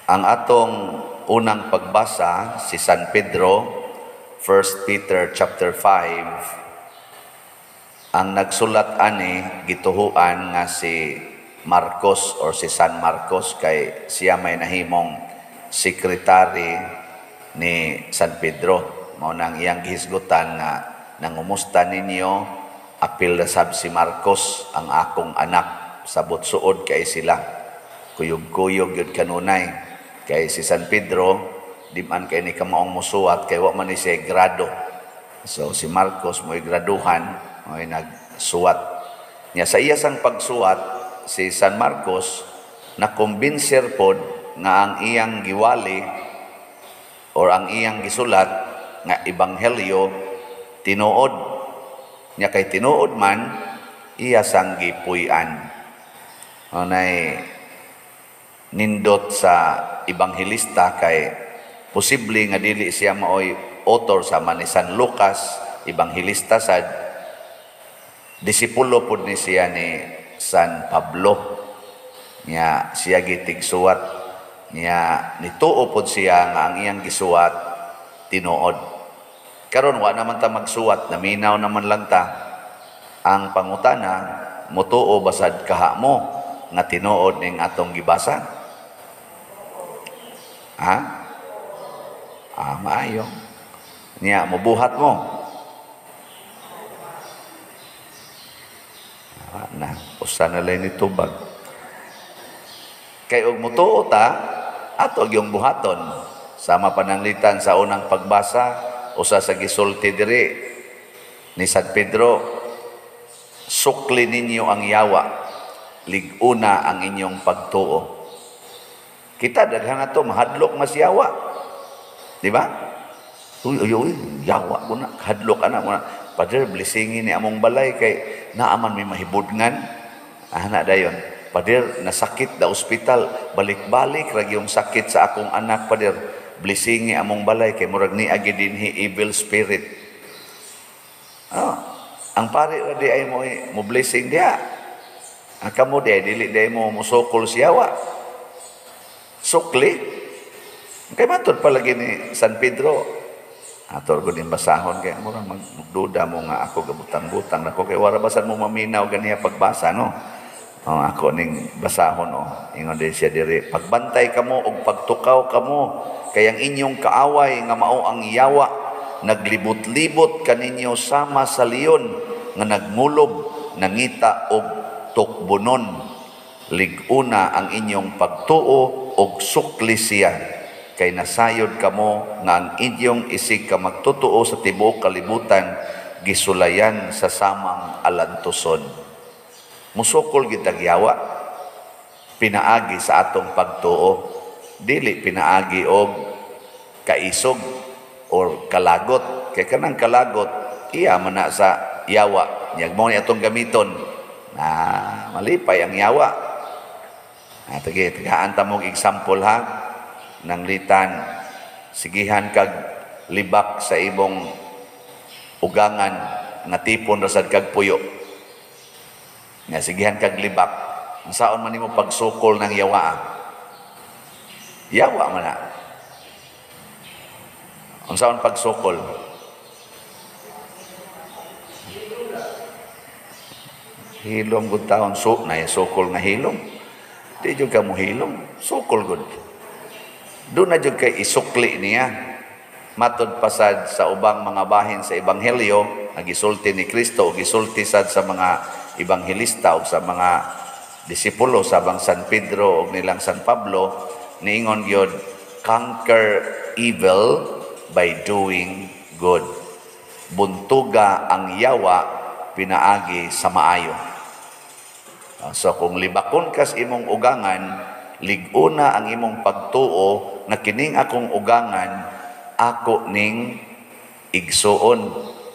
Ang atong unang pagbasa, si San Pedro, 1 Peter chapter 5. Ang nagsulat ani, gituhuan nga si Marcos or si San Marcos, kay siya may nahimong sekretary ni San Pedro. Mao nang iyang gihisgutan nga nangumusta ninyo, apil na sab si Marcos ang akong anak, sabot suod kay sila. Kuyog-kuyog yun kanunay. Kay si San Pedro, di man kay ni kamaong musuwat kay wa man ni siya grado. So si Marcos mo'y graduhan, mo'y nagsuwat. Nya sa iya sang pagsuwat, si San Marcos nakumbinser pod nga ang iyang giwali or ang iyang gisulat nga ebanghelyo tinuod. Nya kay tinuod man, iya sang gipuy-an. Anay nindot sa ebanghelista kay posible nga dili siya maoy author, sama ni San Lucas, ebanghelista sad, disipulo pud ni siya ni San Pablo. Nya siya gitigsuwat, nya nituo pod siya nga ang iyang gisuwat tinuod. Karon wa naman ta magsuwat, naminaw naman lang ta. Ang pangutana, mutuo basad kaha mo nga tinuod ning atong gibasa? Ha? Ah, maayo. Nya mobuhat mo. Ah, na, usa na lang ni tubag. Kay og mutuo ta, ato gyung buhaton. Sama pananglitan sa unang pagbasa, usa sa gisulti diri ni San Pedro, sukli ninyo ang yawa, lig-una ang inyong pagtuo. Kita daghan ato mahadlok mas yawa. Di ba? Uy, uy, uy, yawa ko na, hadlok ana mo na. Padre, blessingin ni among balay kay naaman may mahibudngan. Ana dayon. Pader, nasakit da ospital, balik-balik ra yung sakit sa akong anak, pader. Blessingi among balay kay murag ni agi dinhi evil spirit. Ah, ang pare ra di ay mo mo blessing diha. Ang kamo di ay dili di ay mo musukol siyawa. Sukli. Kay matod palagi ni San Pedro. Ato ko din basahon kay murag magduda mo nga ako gabutang-butang nako kay wara basan mo maminaw ganiya pagbasa, no. Oh, ako ning basahon, oh. Ingon din siya diri, pagbantay kamo og pagtukaw kamo kay ang inyong kaaway nga mao ang yawa naglibot-libot kaninyo sama sa leon nga nagmulob nangita og tukbonon. Lig-una ang inyong pagtuo og sukli siya kay nasayod kamo nga ang inyong isig ka magtotoo sa tibuok kalibutan gisulayan sa samang alantuson. Musukol gid yawa pinaagi sa atong pagtuo, dili pinaagi og kaisog or kalagot. Kay kanang kalagot iya man na sa yawa, nya mo ni atong gamiton na malipay ang yawa. Ah, tage, tagaan ta mong example ha. Nanglitan, sigihan kag libak sa imong ugangan nga tipon ra sad kag puyo. Nga sigihan kag libak, unsaon man nimo pagsukol ng yawa? Yawa man na. Unsaon pagsukol? Hilom gud taon, so na sukol nga hilom. Di jud ka mohilom, sukol gud. Doon na jud kay isukli niya. Matod pasad sa ubang mga bahin sa ebanghelyo, nagisulti ni Kristo, gisulti sad sa mga ebanghelista o sa mga disipulo sa bang San Pedro o nilang San Pablo, niingon gyud, conquer evil by doing good. Buntuga ang yawa pinaagi sa maayo. So kung libakon kas imong ugangan, lig-una ang imong pagtuo na kining akong ugangan, ako ning igsuon,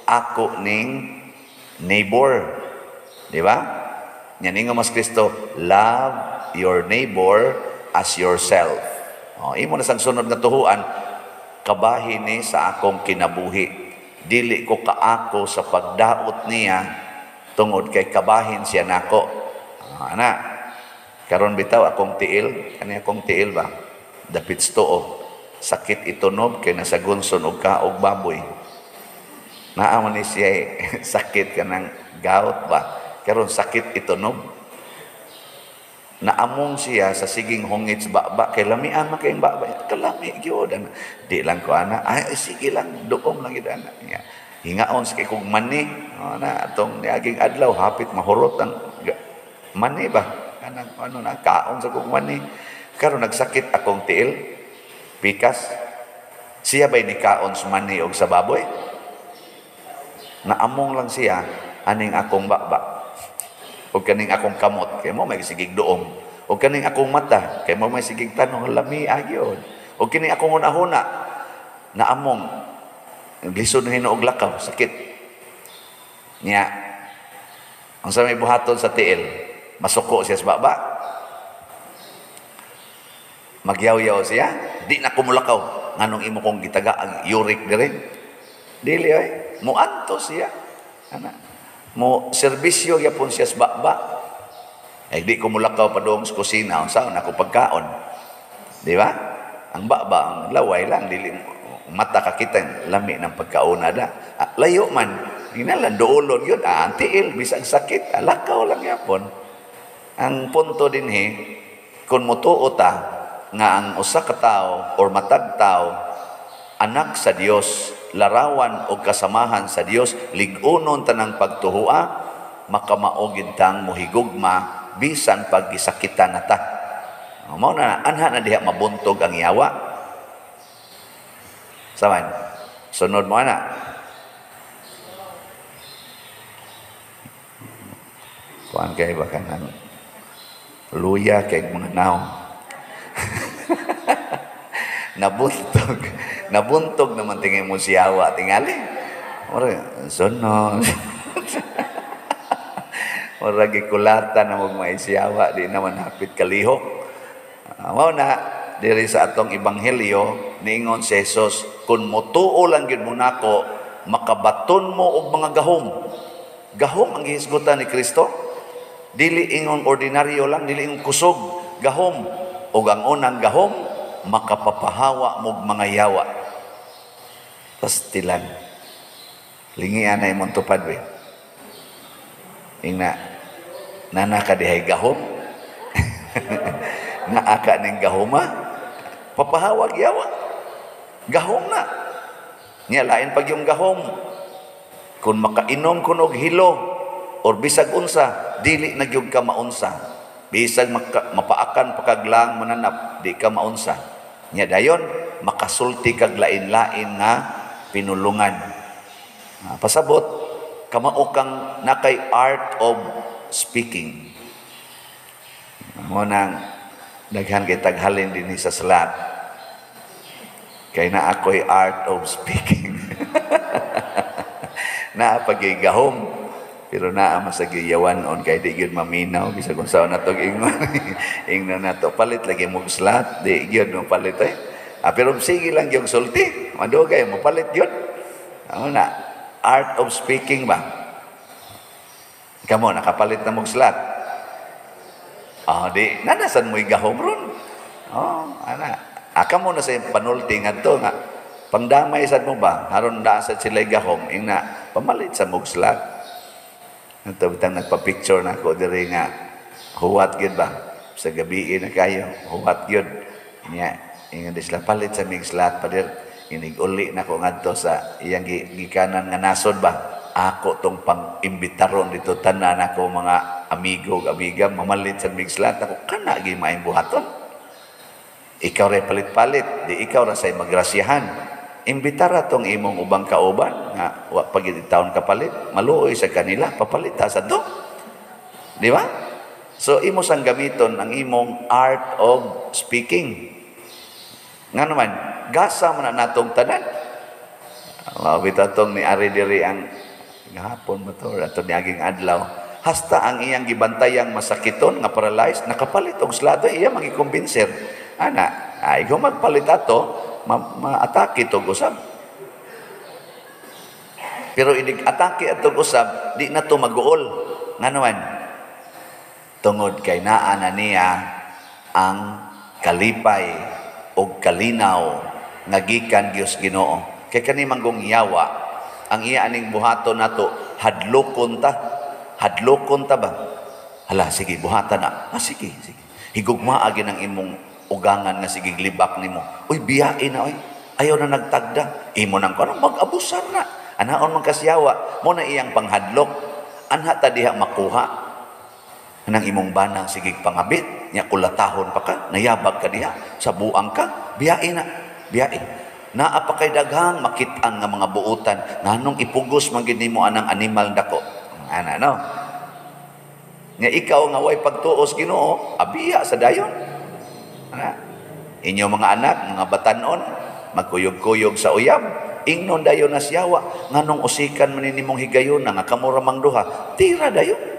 ako ning neighbor. Di ba? Yan ingon mas Kristo, love your neighbor as yourself. O, imo na sang sunod nga tuhuan, kabahin ni sa akong kinabuhi. Dili ko kaako sa pagdaot niya tungod kay kabahin siya nako. Ana, karon bitaw akong tiil, kani akong tiil ba? Dapit tuo. Sakit itunob kay nasagunson og kaog baboy. Naa man ni siya sakit kanang gout ba. Karon sakit itunob. Naamong siya sa siging hungit sa baba kay lamian man kay baba. Kalami gyud ana. Di lang ko ana. Ay, sige lang, duom lang gyud ana. Ya. Hingaon sa kay kog mani. Ana atong niaging adlaw hapit mahurot ang mani ba. Kanang ano na kaon sa kog mani. Karon nagsakit akong tiil, pikas. Siya ba'y nikaon sa mani og sa baboy? Naamong lang siya aning akong baba. O kaning akong kamot, kay mo may sigig duom. O kaning akong mata, kay mo may sigig tanong, lami agyon. O kining akong hunahuna, naamong, lisod na hinuog lakaw, sakit. Niya, ang sa may buhaton sa tiil, masuko siya sa baba. Magyaw-yaw siya, di na kumulakaw. Nganong imo kong gitaga ang uric dire? Dili ay, muanto siya. Ana. Mo serbisyo gyapon siya sa baba. Ay di ko mulakaw padung sa kusina, unsaon ako pagkaon. Di ba? Ang baba, ang laway lang, dili mata kakita lami ng pagkaon da. Ah, layo man, ginalan duolon yun, ang tiil bisag sakit, lakaw lang gyapon. Ang punto dinhi, kung motuo ta nga ang usa ka tawo or matag tawo anak sa Dios, larawan o kasamahan sa Dios, lig-unon tanang pagtuhua, makamao gid tang mohigugma bisan pag gisakitan na ta. Mao na anha na diha mabuntog ang yawa. Saman, sunod mo ana. Kuan kay ba kanang luya kay mga naong. Nabuntog. Nabuntog naman tingin mo si Yawa. Tingali. Mura, sunod. Mura gikulatan na magmay si Yawa. Di naman hapit kalihok. Mao na, diri sa atong ebanghelyo, niingon si Jesus, kung motuo lang gyud mo nako, makabaton mo og mga gahom. Gahom ang gihisgutan ni Kristo. Dili ingon ordinaryo lang, dili ingon kusog. Gahom. Og ang unang gahom, makapapahawa mog mga yawa. Pastilan. Lingian na imong tupad we. Ingna, nana ka dihay gahom. Naa ka ning gahoma. Papahawag yawa. Gahom na. Nya lain pag yung gahom. Kung makainom kun og hilo or bisag unsa, dili na gyud ka maunsa. Bisag mapaakan pakaglang mananap, di ka maunsa. Nya dayon makasulti kag lain-lain nga pinulungan. Pasabot kamao kang nakay art of speaking. Mo nang daghan kay taghalin dinhi sa salat. Kay na ako'y art of speaking. Naa pagay gahom. Pero naa masagiyawan on kay di gyud maminaw bisag unsa na tog ingon. Ingnon nato palit lagi mo slat, di gyud mo palit ay. Pero sige lang gyud sulti, madugay mo palit gyud. Ano na, art of speaking ba? Kamo nakapalit na mog slat. Di nanasan mo'y gahom ron. Oh, ana. Kamo na sa panulti ngadto nga pangdamay sad mo ba? Haron naa sad sila'y gahom ingna pamalit sa mog slat. Ato bitang nagpa-picture na ako diri nga huwat gyud ba sa gabi na kayo huwat gyud nya ingon di sila palit sa mig slat pader inig uli na ko ngadto sa iyang gikanan nga nasod ba ako tong pang-imbitaron dito tanan ako mga amigo ug amiga mamalit sa mig slat ako kana gyud maayong buhaton. Ikaw ra palit-palit di ikaw ra say magrasyahan. Imbitara tong imong ubang kauban nga wa pa gid taon kapalit, maluoy sa kanila, papalita sa to. Di ba? So imo sang gamiton ang imong art of speaking. Nga naman, gasa man na natong tanan. Mao bitaw tong ni ari diri ang gahapon ba to, ato niaging adlaw. Hasta ang iyang gibantayang masakiton nga paralyzed, nakapalit og slato, iya magikumbinser. Ana, ay kung magpalit ato, maatake tog usab. Pero inig atake atog usab, di na to maguol. Ngano man? Tungod kay naa na niya ang kalipay og kalinaw nga gikan Dios Ginoo. Kay kani manggong yawa, ang iya aning buhaton nato, hadlokon ta. Hadlokon ta ba? Hala, sige, buhatan na. Ah, sige, sige. Higugmaa gyud ang imong ugangan nga sige libak nimo. Uy, biyain na, uy. Ayaw na nagtagda. Imo nang kuno mag-abusar na. Anaon man kasyawa, mo na iyang panghadlok. Anha ta diha makuha. Anang imong banang sige pangabit, nya kulatahon pa ka, nayabag ka diha, sa buang ka, biyain na, biyain. Naa pa kay daghang makit-an nga mga buutan, nganong ipugos man gid nimo anang animal dako. Ana no. Nya ikaw nga way pagtuos Ginoo, abiya sa dayon. Ana. Inyo mga anak, mga batanon, magkuyog-kuyog sa uyab, ingnon dayon na siyawa, nganong usikan man nimong higayon nga kamo ra mang duha, tira dayon.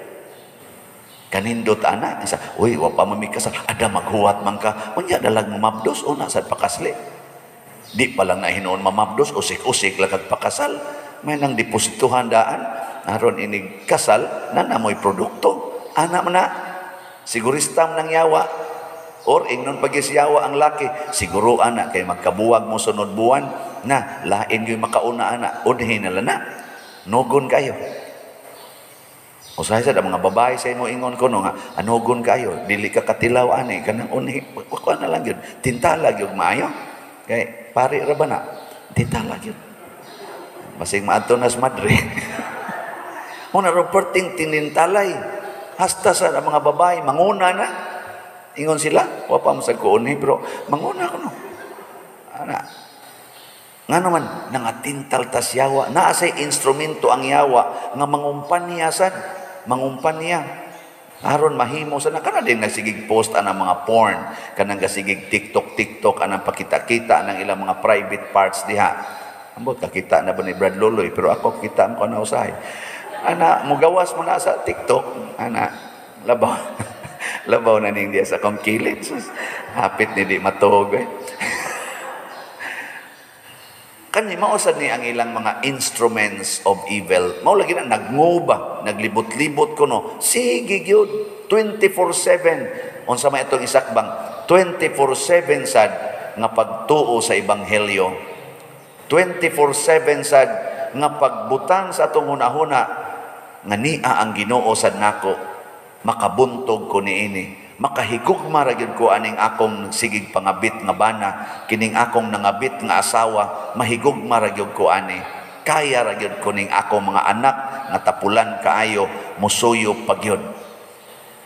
Kanindot ana, isa, uy, wa pa man mi kasal, ada maghuwat man ka, unya dalag mamabdos una sad pakasli. Di pa lang na hinuon mamabdos, usik-usik lang kag pakasal. May nang deposituhan daan, aron inig kasal, na namoy produkto. Ana man na, sigurista man ang yawa, or ingnon pagisyawa ang laki, siguro ana kay magkabuwag mo sunod buwan, na lain gyud makauna ana, unhin na lang na, nugon kayo. Usahay sad ang mga babae sa imo ingon ko no nga anugon kayo, dili ka katilaw ani kanang unhi, kuan na lang gyud, tintala gyud maayo. Kay pari ra ba na? Tintala gyud. Basig maadto nas madre. Una ro perting tinintalay. Hasta sa mga babae manguna na. Ingon sila, wa pa mo sa kuunhi pero manguna kuno. Ana. Nga naman, nangatintal tas yawa. Naa say instrumento ang yawa nga mangumpanya sad. Mangumpanya. Aron mahimo sa na kana din nagsigig post anang mga porn, kanang gasigig TikTok TikTok anang pakita-kita anang ilang mga private parts diha. Ambot kakita na ba ni Brad Loloy, pero ako kita mo na usahay. Ana mugawas mo na sa TikTok, ana labaw. Labaw na ning diya sa akong kilid. Sus, hapit ni di matuog eh. Kani mao sad ni ang ilang mga instruments of evil. Mao lagi na nagnguba, naglibot-libot kuno. Sige gyud 24/7. Unsa may atong isakbang 24/7 sad nga pagtuo sa ebanghelyo. 24/7 sad nga pagbutang sa atong hunahuna nga nia ang Ginoo sad nako, makabuntog ko niini. Makahigugma ra gyud ko aning akong sigig pangabit nga bana, kining akong nangabit nga asawa, mahigugma ra gyud ko ani. Kaya ra gyud ko ning akong mga anak nga tapulan kaayo, musuyo pa gyud.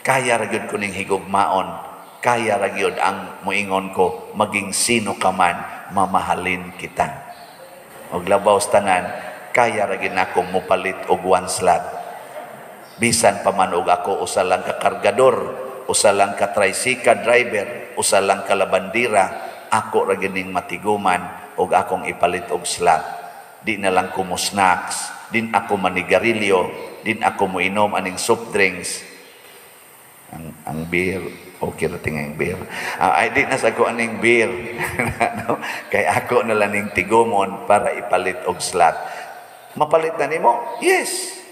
Kaya ra gyud ko ning higugmaon. Kaya ra gyud ang moingon ko, maging sino ka man, mamahalin kita. Og labaw sa tanan, kaya ra gyud nakong mopalit og one slot. Bisan pa man og ako usa lang ka kargador, usa lang ka tricycle driver, usa lang ka labandira, ako ra gining matiguman og akong ipalit og slot. Di na lang ko mo snacks, din ako manigarilyo, din ako moinom aning soft drinks. Ang beer, okay ra tingay ang beer. Ay di na sa ko aning beer. No? Kay ako na lang ning tigumon para ipalit og slot. Mapalit na nimo? Yes.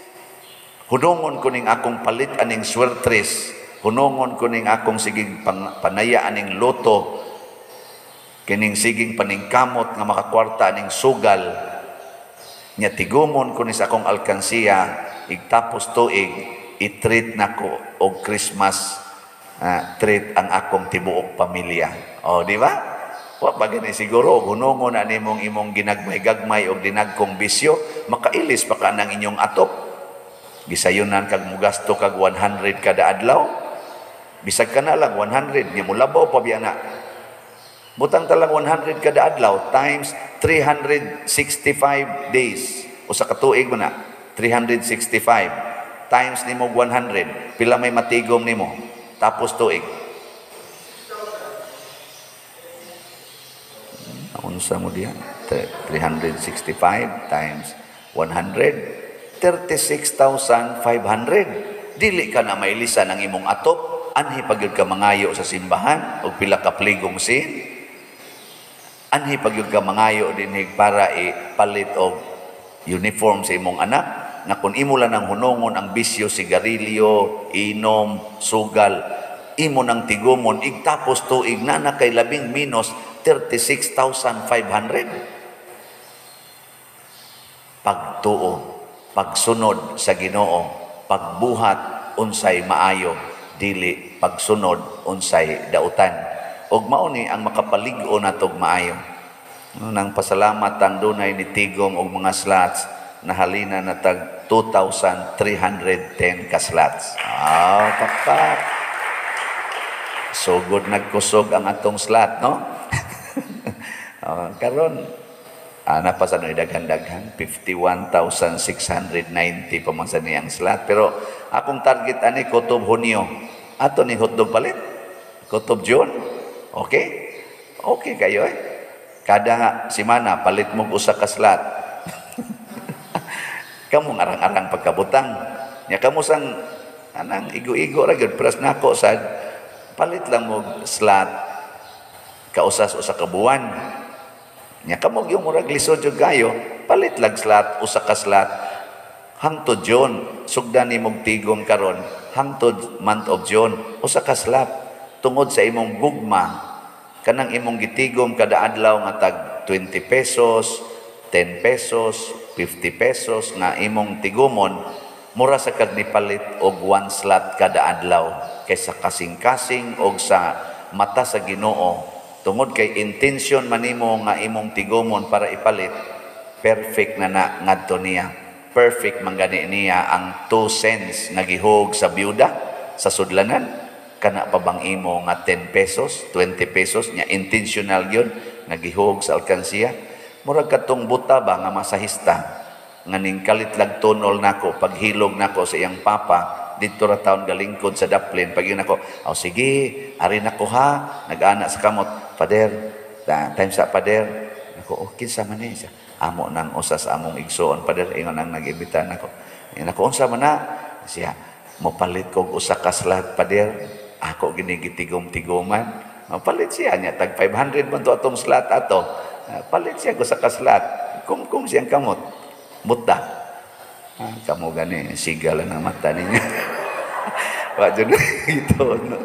Hunungon ko ning akong palit aning swertres. Hunungon ko ning akong siging panaya aning loto, kining siging paningkamot nga makakwarta aning sugal, nya tigumon ko ni sa akong alkansiya, igtapos tuig, i-treat nako og Christmas treat ang akong tibuok pamilya. O, di ba? Wa pa gani siguro og hunungon na nimong imong ginagmay-gagmay og dinagkong bisyo, makailis pa ka ng inyong atop. Gisayunan kag mugasto kag 100 kada adlaw. Bisag ka na lang 100, nya mulabaw pa biya na. Butang ta lang 100 kada adlaw times 365 days. Usa ka tuig mo na, 365 times nimo 100, pila may matigom nimo tapos tuig. Unsa mo diha? 365 times 100, 36,500. Dili ka na mailisan ang imong atop. Anhi pa gyud ka mangayo sa simbahan og pila ka pligong sin. Anhi pa gyud ka mangayo dinhi para ipalit og uniform sa imong anak, na kun imo lang ang hunungon ang bisyo, sigarilyo, inom, sugal, Imo nang tigumon, igtapos tuig na na kay labing minus 36,500. Pagtuo, pagsunod sa Ginoo, pagbuhat unsay maayo, dili pagsunod unsay dautan. Ug mao ni ang makapalig-on natog maayo. No, nang pasalamat ang dunay ni tigom og mga slots, nahalina na tag 2,310 ka slots. Ah, pakpak. Sugod nagkusog ang atong slot, no? Karon ana pa sa daghan-daghan, 51,690 pa man sa niyang slot. Pero akong target ani kutob Hunyo. Ato ni hotdog palit. Kutob June. Okay? Okay kayo eh. Kada simana palit mo usa ka slot. Kamo arang-arang pagkabutang. Nya kamo sang anang igo-igo ra gyud pras nako sad, palit lang mo slot kausas usa ka buwan. Nya kamo gyud murag lisod jud kayo, palit lang slot, usa ka slot hangtod June. Sugdan nimog tigom karon hangtod month of June, usa ka slot tungod sa imong gugma, kanang imong gitigom kada adlaw nga tag 20 pesos, 10 pesos, 50 pesos nga imong tigumon, mura sa kag nipalit og one slot kada adlaw kaysa kasing-kasing og sa mata sa Ginoo, tungod kay intention manimo nga imong tigumon para ipalit, perfect na na ngadto niya. Perfect man gani niya ang 2 cents nga gihog sa byuda sa sudlanan. Kana pa bang imo nga 10 pesos, 20 pesos nya intentional gyud nga gihog sa alkansiya? Murag katong buta ba nga masahista nga ning kalit lag tunol nako paghilog nako sa iyang papa didto ra taon galingkod sa daplin. Pag yun ako, "Oh, sige, ari nako ha," nag-ana sa kamot, "Pader, time sa pader." Nako, "Oh, kinsa man ni siya?" "Amo nang usa sa among igsoon, pader," ingon ang nag-imbita nako. Nako, "Unsa man na siya?" "Mopalit kog usa ka slot, pader, ako gini gitigom-tiguman." Palit siya niya tag 500 man to atong slot ato. Palit siya ko sa ka slot. Kum siyang kamot. Buta. Ah, kamo gani siga lang ang mata ninyo. Wa jud ito, no.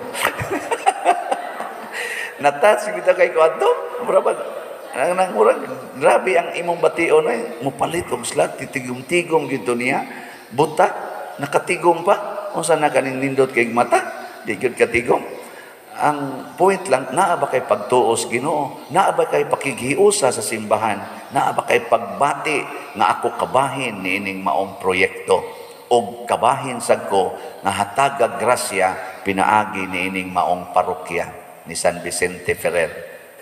Natouch kita kay ko ato. Mura ba ang nang murag grabe ang imong bation ay mopalit og slot, titigom-tigom gito niya. Buta nakatigom pa. Unsa na kaning nindot kay mata? Di gyud katigom. Ang point lang, naa ba kay pagtuos Ginoo? Naa ba kay pakighiusa sa simbahan? Naa ba kay pagbati nga ako kabahin niining maong proyekto? Og kabahin sad ko nga hatagag grasya pinaagi niining maong parokya ni San Vicente Ferrer.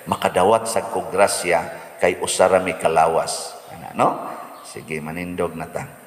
Makadawat sad ko grasya kay usa ra mi kalawas. Ana, no? Sige, manindog na ta.